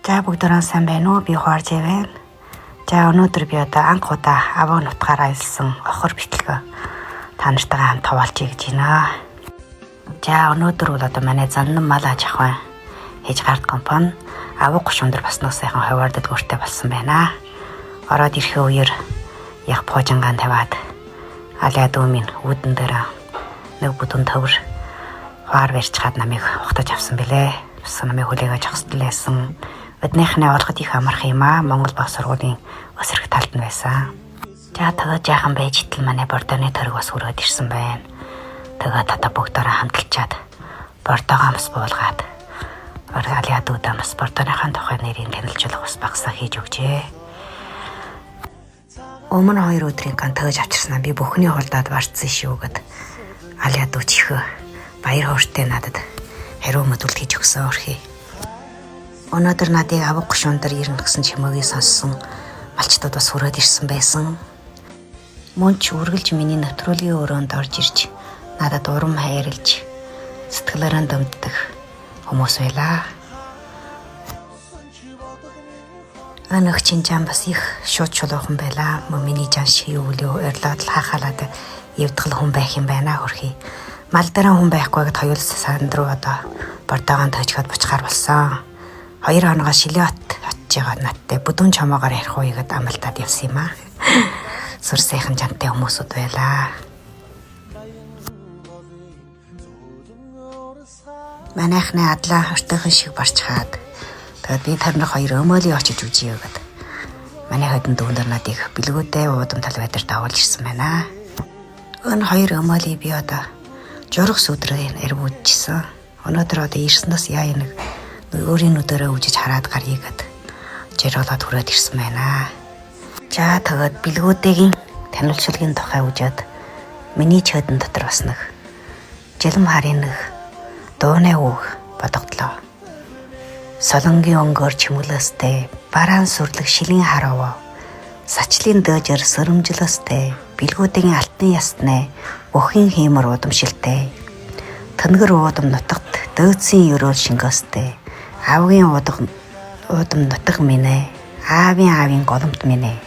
За бүгдээрээ сайн байна уу? Би Хуарж байна. За өнөөдөр би одоо анх удаа аваа нутгаар аялсан охор битлэгөө та нартайгаа хамт хуваалцъя гэж байна. За өнөөдөр бол одоо манай Заннан мал аж ахуй хийж гард компани авуу гушуун дээр бас нэг сайхан хуваар дэлгүүртэй болсон байна. Ороод ирэхээ үеэр яг пуужингаан тавиад алиа дүү минь үүдэн дээр нэг бүдүүн төвөр хуваар барьж хаад намайг ухтаж авсан бэлээ. Бас намайг хүлээгээ зогсдол байсан. Өднийхний олгод их амарх юм аа. Монгол баг сургуулийн өсрөх талд нь байсан. За тэгээд жаахан байж итэл манай бордооны төрөг бас хүрээд ирсэн байна. Тэгээд одоо бүгдээрээ хамталчаад бордоогоо бас буулгаад алиа дүүдээ бас бордооныхаа тухай нэрийг танилцуулах бас багсаа хийж өгчээ. Өмнө 2 өдрийн ган төгөж авчирснаа би бүхний хулдаад барцсан шүү гэд алиа дүү чихөө баяр хөөртэй надад хариу мэдүүлэлт хийж өгсөн өрхий. Өнөөдөр надыг авга гушуун дээр ирнэ гэсэн чимээгийг сонссон малчдууд бас хүрээд ирсэн байсан. Мөн ч үргэлж миний нэвтрүүлгийн өрөөнд орж ирж надад урам хайрлж сэтгэлээрээ дэмддэг хүмүүс байлаа. Өнөөх чинь жан бас их шууд чулуухан байлаа. Мөн миний жан шиг юу үлээ ойрлоод л хахалаад явдгал хүн байх юм байна хөрхий. Мал дээр хүн байхгүй гэд хоёул санд руу одоо бордоогоон тожиход буцгаар болсон. 2 хоногоо шилээ хот очиж байгаа надтай бүдүүн чомоогоор ярих уу гэд амлалтад явсан юм аа. Сүр сайхан жантай хүмүүсүүд байлаа. Манайхны адлаа хортойхон шиг барчхаад тэгээд би тарнах хоёр өмөөлий очиж үзье гэд. Манай хөдөн дүүнер надыг бэлгүүтэй уудам тал байдар дагуулж ирсэн байна. Энэ хоёр өмөөлий би одоо журах сүдрээр эргүүлжсэн. Өнөөдөр одоо ирснээс яа нэг өөрийн нүдэрээ үжиж хараад гарья гэд жируулаад хүрээд ирсэн байна. За тэгээд бэлгүүдэгийн танилцуулгын тухай үжээд миний чөдөн дотор бас нэг жилм харын нэг дууны үг бодогдлоо. Солонгийн өнгөөр чимэглөөстэй бараан сүрлэг шилийн хараваа сачлын дөөжөр сөрөмжлөөстэй бэлгүүдийн алтан яснаа бүхэн хиймэр удамшилтэй тэнгэр уудам нутагт дөөцийн өрөөл шингөөстэй авгийн удам нутаг минь ээ аавын аавын голомт минь ээ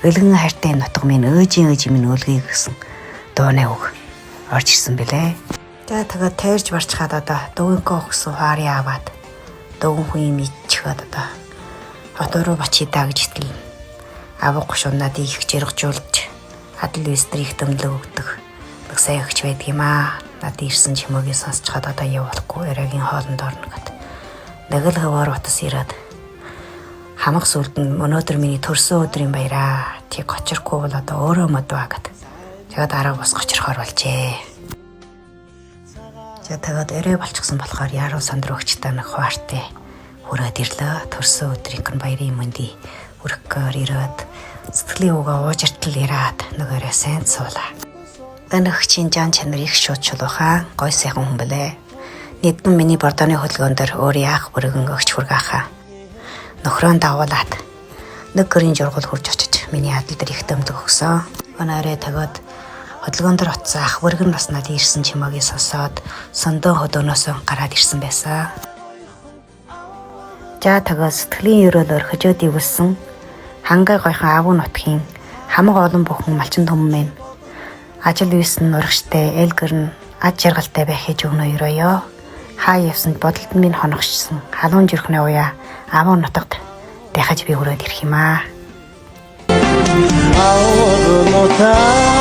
өлгөн хайртай нутаг минь өөжийн өөжийн минь өлгий гэсэн дууны үг орж ирсэн бэлээ. За тэгээд тайрч барчхаад одоо дөвөнкөө өгсөн хуарыг аваад дөвөн хүн юм иччихэд одоо хот руу бачи даа гэж итэл авга гушуун надыг их жиргажуулж адал вестер их дөмлөг өгдөг нэг сайн өгч байдаг юм аа. Надад ирсэн чимээгийг сонсчхад одоо явуулахгүй оройгийн хоолнд орно гэд. Нэг л хөвөр утас ирээд хамаг сүлд нь өнөөдөр миний төрсөн өдрийн баяраа. Тэг гочрохгүй бол одоо өөрөө модваа гэд. Тэгээд арга бус гочрохоор болжээ. За тэгээд орой болчихсон болохоор яруу сандрогчтой нэг хуваартай хүрээд ирлээ. Төрсөн өдрийнх нь баярын мөнди өргөхөөр ирээд сэтгэлийн үгээ уужартал ирээд нэг орой сайн суулаа. Өнөөх чинь жан чанар их шууд чулуухан гой сайхан хүн бэлээ. Нэгдэн миний бордооны хөдөлгөөн дээр өөр яах бүргэн өгч хүргаахаа. Нөхрөө дагуулад нэг гэрийн жургал хурж очиж миний адал дээр их дөмлөг өгсөн. Өнөөрөө тэгээд хөдөлгөөн дээр очсон ах бүргэн бас надад ирсэн чимээгийг сонсоод сондон хөдөөнөөс гараад ирсэн байсан. За тэгээд сэтгэлийн өрөөлөөр хожоод ивэлсэн хангай гойхон авуу нутгийн хамаг олон бүхэн малчин түмэн минь ажил үйсэн урагштай элгэр нь ад жаргалтай байх хийж өгнө өрөөё. Хаа явсанд бодолд минь хоногшсон халуун жирхний уяа авуу нутагт дахиж би хүрээд ирэх юм аа. Авуу нутаг.